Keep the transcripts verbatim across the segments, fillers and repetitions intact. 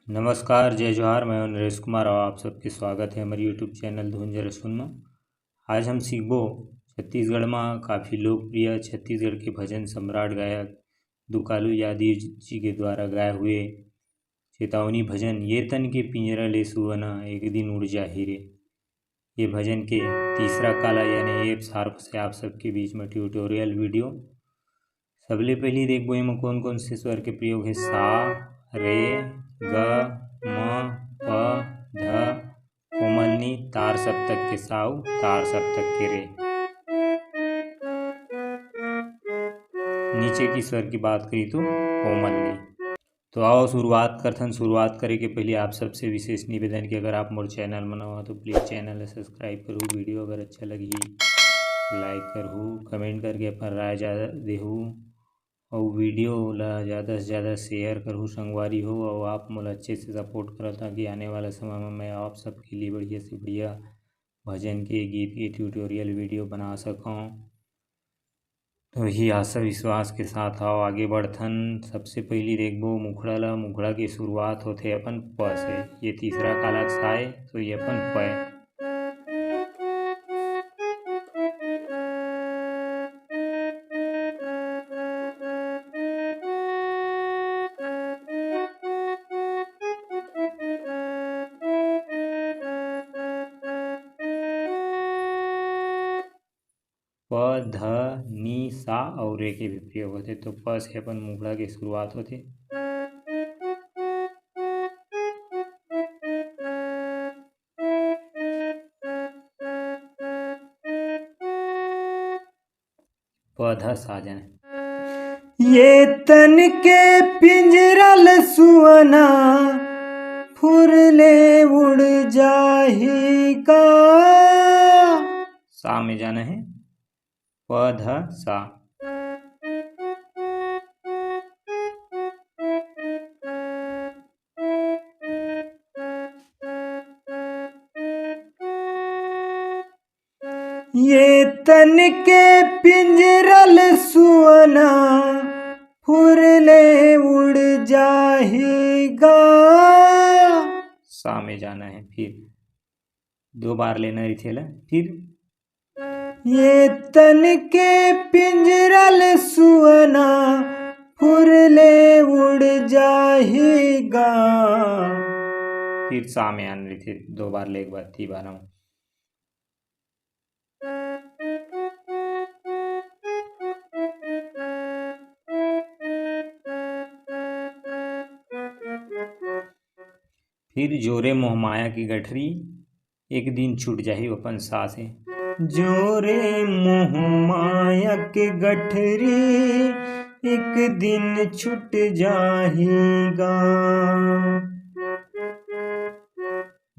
नमस्कार, जय जोहार, मैं हूं नरेश कुमार और आप सबके स्वागत है हमारे YouTube चैनल धुन जरा सुन में। आज हम सीखबो छत्तीसगढ़ में काफ़ी लोकप्रिय छत्तीसगढ़ के भजन सम्राट गायक दुकालू यादव जी के द्वारा गाए हुए चेतावनी भजन, ये तन के पिंजरा ले सुअना एक दिन उड़ जाही रे। ये भजन के तीसरा काला यानी एफ शार्प से आप सबके बीच में ट्यूटोरियल वीडियो। सबले पहली देखबो एमा कौन कौन से स्वर के प्रयोग है, सा, रे, ग, म, प, ध, कोमल नी, तार सप्तक के सा अउ तार सप्तक के रे। नीचे की स्वर की बात करी तो कोमल नी। तो आओ शुरुआत करथन। शुरुआत करे के पहले आप सबसे विशेष निवेदन कि अगर आप मोर चैनल में नवा हो तो प्लीज चैनल ला सब्सक्राइब करहू, वीडियो अगर अच्छा लगही लाइक करहू, कमेंट करके अपन राय जा देहू, अउ वीडियो ला ज़्यादा से ज़्यादा शेयर करहू संगवारी हो। अउ आप मोला अच्छे से सपोर्ट करव ताकि आने वाला समय में मैं आप सबके लिए बढ़िया से बढ़िया भजन के, गीत के ट्यूटोरियल वीडियो बना सकूँ। तो यही आशा विश्वास के साथ आओ आगे बढ़थन। सबसे पहली देखबो मुखड़ा ला। मुखड़ा के शुरुआत होथे अपन प से। ये तीसरा काला सा ए, तो ये अपन प ए। प, ध, नी, सा अउ रे के भी प्रयोग होथे। तो प से अपन मुखड़ा के शुरुआत होथे। प, ध, सा जने। ये तन के पिंजरा ल सुअना फुर ले उड़ जाही गा। सा में जाना है। प, ध, सा। ये तन के पिंजरा ल सुअना फुर ले उड़ जाही गा। सा में जाना है, फिर दो बार लेना रहिथे ला। फिर ये तन के पिंजरा ल सुअना फुर ले उड़ जाही गा। फिर सा में आना रहिथे दो बार ले, एक बार ती बार हम। फिर जोरे मोहमाया की गठरी, एक दिन छूट जाही अपन सा से। जोरे मोहमाया के गठरी, एक दिन छूट जाही गा।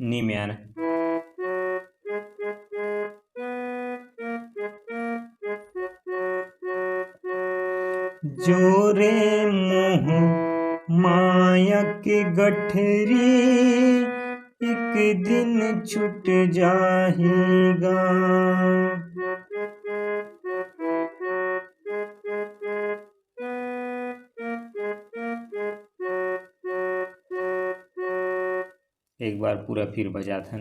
नी में आना। जोरे मोहमाया के गठरी, एक दिन छूट जाही गा। एक बार पूरा फिर बजाथन।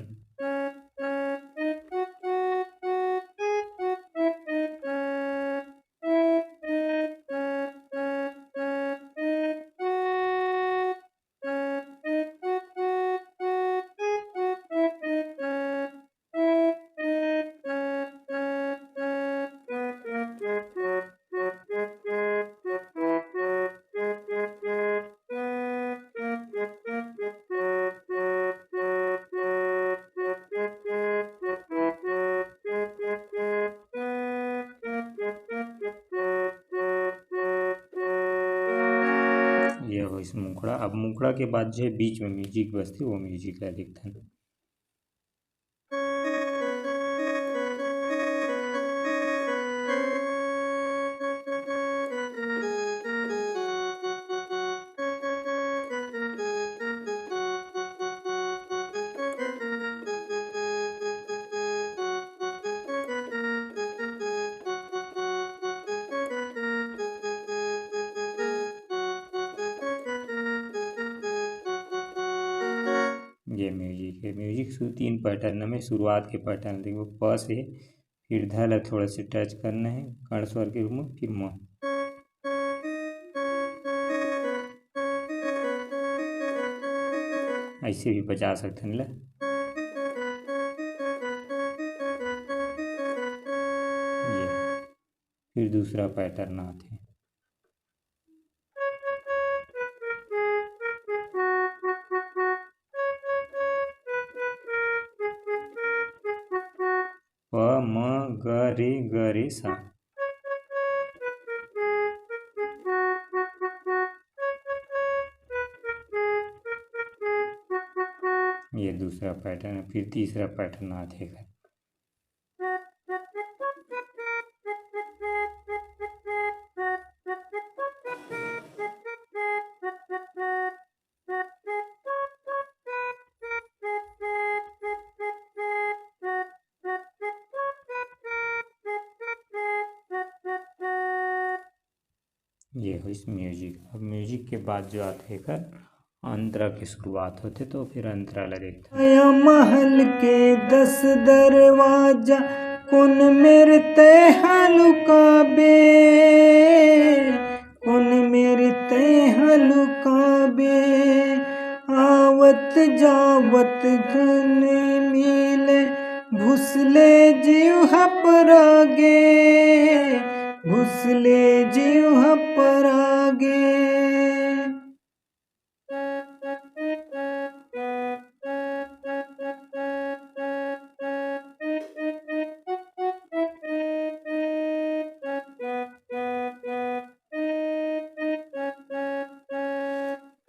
ये होइस मुखड़ा। अब मुखड़ा के बाद जो है बीच में म्यूजिक बजथे, वो म्यूजिक ला देखथन। ये म्यूजिक है। म्यूजिक शुरू तीन पैटर्न में, शुरुआत के पैटर्न देखो, प से, फिर ध ला थोड़ा से टच करना है कर्ण स्वर के रूप में, फिर म। ऐसे भी बजा सकते हैं ला। ये फिर दूसरा पैटर्न आते हैं। प म ग रे ग रे सा। ये दूसरा पैटर्न है। फिर तीसरा पैटर्न आते हैं। ये होइस म्यूजिक। अब म्यूजिक के बाद जो आथे एकर अंतरा के शुरुआत होथे, तो फिर अंतरा ला देखथन। या महल के दस दरवाजा, कोन मेर तैं हा लुकाबे, कोन मेर तैं हा लुकाबे, आवत जावत धन मिले, भुसले जीव हपरा गे, भुसले जीव हपरा गे।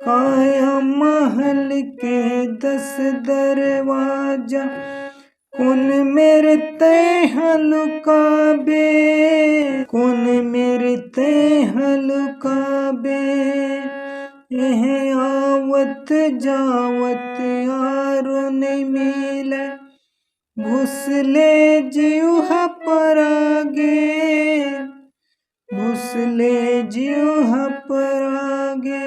काया महल के दस दरवाजा, कोन मेर तैं हा लुकाबे, कोन मेर तैं हा लुकाबे। एह आवत जावत आरो नइ मिले, भुसले जीव हपरा गे, भुसले जीव हपरा गे।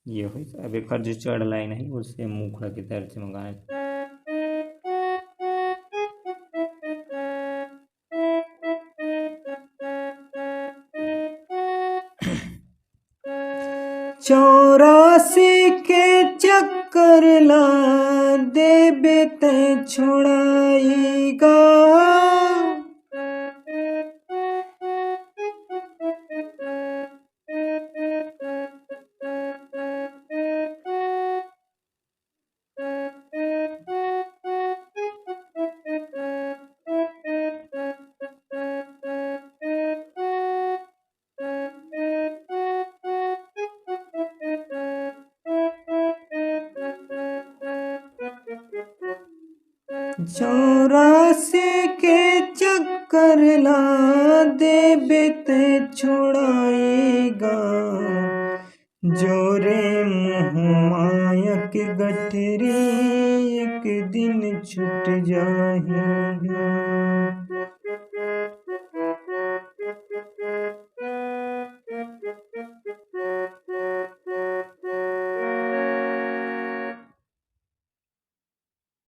ये होइस। अब एकर जो चढ़ लाइन है, उससे मुखड़ा के दर्द से मंगाए। चौरासी के चक्कर ला देबे तैं छोड़ाई गा। चौरासी के चक्कर ला देबे तैं छोड़ाई गा, जोरे मुँह माया के गठरी एक दिन छूट जाही।